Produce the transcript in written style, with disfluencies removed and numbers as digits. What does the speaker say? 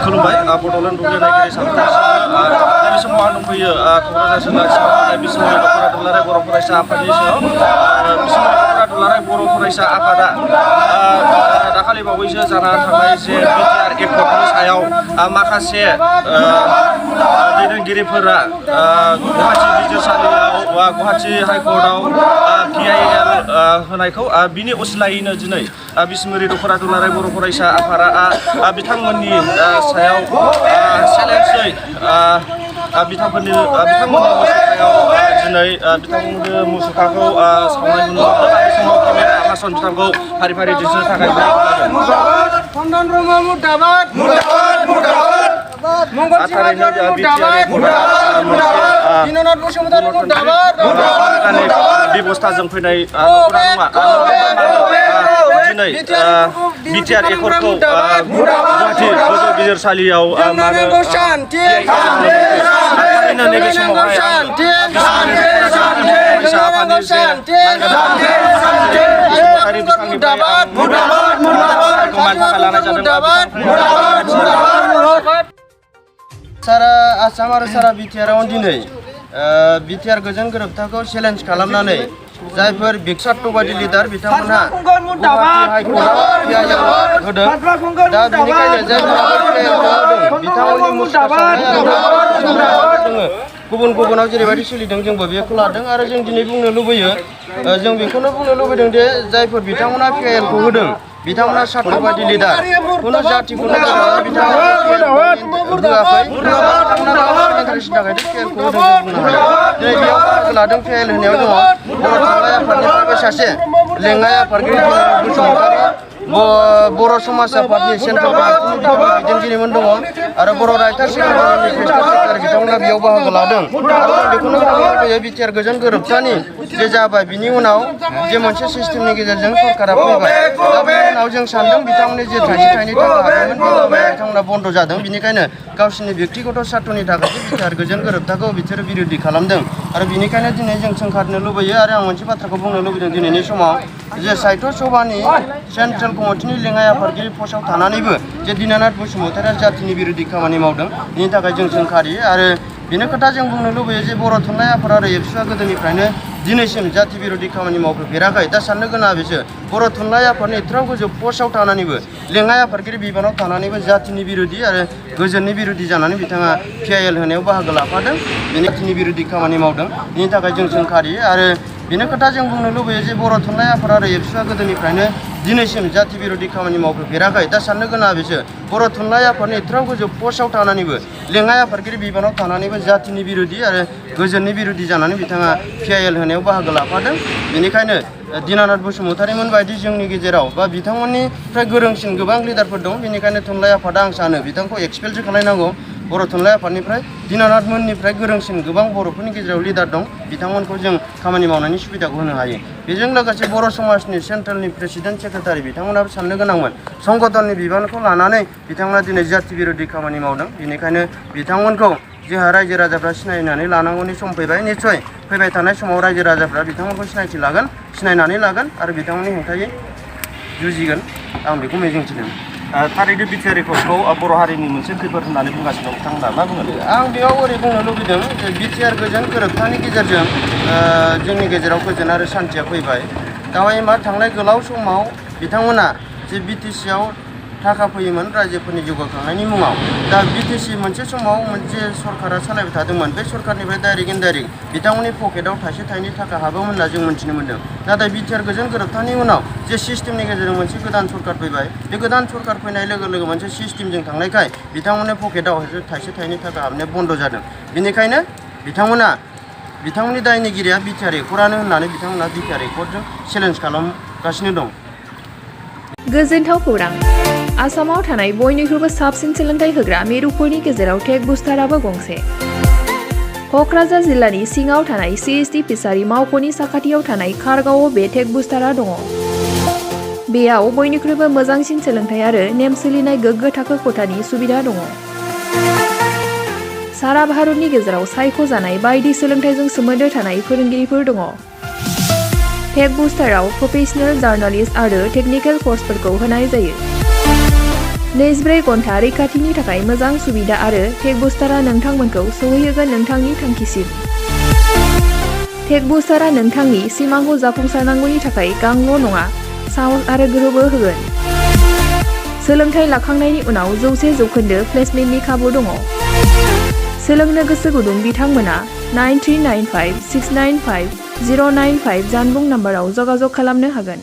खुलुमबाय बड'लेण्ड बुब्लि नायगिरि सानथौसिमबो बे समाव आं दंफैयो क'क्राझार जिल्ला सिङाव थानाय बिसमुरि दख'रा दुलाराय बर' फरायसा आफादनि सिङाव बिसमुरि दख'रा दुलाराय बर' फरायसा आफादा दाखालि बावैसो जानानै थांनाय जे बिटिआर एकर्डनि सायाव माखासे दैदेनगिरिफोरा गुवाहाटि बिजिरसालियाव गुवाहाटि हाइकर्टआव PIL होनायखौ बिनि असिलायैनो दिनै बिसमुरि दख'रा दुलाराय बर' फरायसा आफादा बिथांमोननि सायाव चेलेन्जयै बिथांमोननि मुसुखायाव दिनै बिथांमोननि मुसुखाखौ सावनाय नुनो मोनदों। बे समाव केमेरा हासन बिथांखौ फारि फारि दिन्थिनो थाखाय बेबस्थाजों फैनाय नंगौना नङा दिनै बिटिआर एकर्डखौ गुवाहाटि गोजौ बिजिरसालियाव नैबे समावहाय सारा आसाम आरो सारा बिटिआरआव दिनै बिटिआर गोजोन गोरोबथाखौ चेलेन्ज खालामनानै जायफोर बिक्सात्तबादि लिडार बिथांमोनहा गुवाहाटि हाइकर्टआव होदों दा बेनिखायनो जायफोरा बिथांमोननि मुसुखा जोङो गुबुन गुबुनाव जेरैबायदि सोलिदों जोंबो बेखौ लादों आरो जों दिनै बुंनो लुबैयो जों बेखौनो बुंनो लुबैदों दि जायफोर बिथांमोना PILखौ होदों बिथांमोना सात्तबादि लिडार खुनु जातिखौनो बिथांमोना होआखै इन्टारेस्टनि थाखाय PILखौ होदों जों बुंनो हायो। दिनै बेयाव बाहागो लादों PIL होनायाव दङ बर' थुनलाइ आफादनिफ्रायबो सासे लेङाइ आफादगिरि बसुमतारी बर' समाज आफादनि सेन्ट्रेल कमिटिनि दैदेनगिरिमोन दङ आरो बर' राइटार्स एकाडेमिनि प्रेसिडेन्ट सेक्रेटारि बिथांमोना बेयाव बाहागो लादों आरो बेखौनो बुंनो लुबैयो बिटिआर गोजोन गोरोबथानि जे जाबाय बिनि उनाव जे मोनसे सिस्टेमनि गेजेरजों सरकारा फैबाय दा बेनि उनाव जों सानदों बिथांमोननि जे थाइसे थाइनै थाखा हादोंमोन बिथांमोना बन्द' जादों बेनिखायनो गावसिनि बेक्तिगत सार्थनि थाखाय बिटिआर गोजोन गोरोबथाखौ बिसोरो बिरोधि खालामदों आरो बेनिखायनो दिनै जों सोंखारनो लुबैयो आरो आं मोनसे बाथ्राखौ बुंनो लुबैदों दिनैनि समाव जे साहित्य सभानि सेन्ट्रेल कमिटिनि लेङाइ आफादगिरि पस्टआव थानानैबो जे दिनानाथ बसुमतारीया जातिनि बिरोधि खामानि मावदों बेनि थाखाय जों सोंखारियो आरो बेनो खोथा जों बुंनो लुबैयो जे बर' थुनलाइ आफाद आरो एबसुआ गोदोनिफ्रायनो दिनैसिम जाति बिरोधि खामानि मावफेराखै दा साननो गोनां बिसोर बर' थुनलाइ आफादनि एथ्राव गोजौ पस्टआव थानानैबो लेङाइ आफादगिरि बिबानाव थानानैबो जातिनि बिरोधि आरो गोजोननि बिरोधि जानानै बिथाङा PIL होनायाव बाहागो लाफादों बेनि जातिनि बिरोधि खामानि मावदों बेनि थाखाय जों सोंखारियो आरो बेनो खोथा जों बुंनो लुबैयो जे बर' थुनलाइ आफाद आरो एबसुआ गोदोनिफ्रायनो दिनैसिम जाति बिरोधि खामानि मावफेराखै दा साननो गोनां बिसोर बर' थुनलाइ आफादनि एथ्राव गोजौ पस्टआव थानानैबो लेङाइ आफादगिरि बिबानाव थानानैबो जातिनि बिरोधि आरो गोजोननि बिरोधि जानानै बिथाङा PIL होनायाव बाहागो लाफादों बेनिखायनो दिनानाथ बसुमतारीमोन बायदि जोंनि गेजेराव बा बिथांमोननिफ्राय गोरोंसिन गोबां लिडारफोर दं बेनिखायनो थुनलाइ आफादा आं सानो बिथांखौ एक्सपेलसो खालायनांगौ बर' थुनलाइ आफादनिफ्राय दिनानाथमोननिफ्राय गोरोंसिन गोबां बर'फोरनि गेजेराव लिडार दं बिथांमोनखौ जों खामानि मावनायनि सुबिदाखौ होनो हायो बेजों लोगोसे बर' समाजनि सेन्ट्रेलनि प्रेसिडेन्ट सेक्रेटारि बिथांमोनाबो साननो गोनांमोन संगठननि बिबानखौ लानानै बिथांमोना दिनै जाति बिरोधि खामानि मावदों बेनिखायनो बिथांमोनखौ जोंहा रायजो राजाफ्रा सिनायनानै लानांगौनि सम फैबाय निस्सय फैबाय थानाय समाव रायजो राजाफ्रा बिथांमोनखौ सिनायथि लागोन सिनायनानै लागोन आरो बिथांमोननि हेंथायै जुजिगोन आं बेखौ मिजिंथिदों। थारैनो बिटिआर एकर्डखौ बर' हारिनि मोनसे खैफोद होननानै बुंगासिनो बिथांमोना मा बुङो? आं बेयाव ओरै बुंनो लुबैदों जे बिटिआर गोजोन गोरोबथानि गेजेरजों जोंनि गेजेराव गोजोन आरो सान्थिया फैबाय दावाय मा थांनाय गोलाव समाव बिथांमोना जे BTCआव थाखा फैयोमोन रायजोफोरनि जौगाखांनायनि मुङाव दा BTC मोनसे समाव मोनसे सरकारा सालायबाय थादोंमोन बे सरकारनिफ्राय डाइरेक्ट इनडाइरेक्ट बिथांमोननि पकेटाव थाइसे थाइनै थाखा हाबोमोन होनना जों मिन्थिनो मोन्दों नाथाय बिटिआर गोजोन गोरोबथानि उनाव जे सिस्टेमनि गेजेरजों मोनसे गोदान सरकार फैबाय बे गोदान सरकार फैनाय लोगो लोगो मोनसे सिस्टेमजों थांनायखाय बिथांमोननि पकेटाव थाइसे थाइनै थाखा हाबनाया बन्द' जादों बेनिखायनो बिथांमोननि दायनिगिरिया बिटिआर एकर्डआनो होननानै बिथांमोना बिटिआर एकर्डजों चेलेन्ज खालामगासिनो दं। गोजोनथाव खौरां आसामाव थानाय बयनिख्रुइबो साबसिन सोलोंथाइ होग्रा मिरुफोरनि गेजेराव टेक बुस्टाराबो गंसे क'क्राझार जिल्लानि सिङाव थानाय CST फिसारि मावख'नि साखाथियाव थानाय खारगावआव बे टेक बुस्टारा दङ। बेयाव बयनिख्रुइबो मोजांसिन सोलोंथाइ आरो नेम सोलिनाय गोग्गो थाखो खथानि सुबिदा दङ। सारा भारतनि गेजेराव सायख'जानाय बायदि सोलोंथाइजों सोमोन्दो थानाय फोरोंगिरिफोर दङ। टेक बुस्टाराव प्रफेशनेल जार्नालिस्ट आरो टेकनिकेल कर्सफोरखौ होनाय जायो। 24 घन्टा रैखाथिनि थाखाय मोजां सुबिदा आरो टेक बुस्टारा नोंथांमोनखौ सौहैहोगोन नोंथांनि थांखिसिम। टेक बुस्टारा नोंथांनि सिमांखौ जाफुंसारनांगौनि थाखाय गांल' नङा, साहस आरो गोहोबो होगोन। सोलोंथाइ लाखांनायनि उनाव 100% प्लेसमेन्टनि खाबु दङ। सोलोंनो गोसो गुदुं बिथांमोना 9395 695 095 जानबुं नाम्बाराव जगाजग खालामनो हागोन।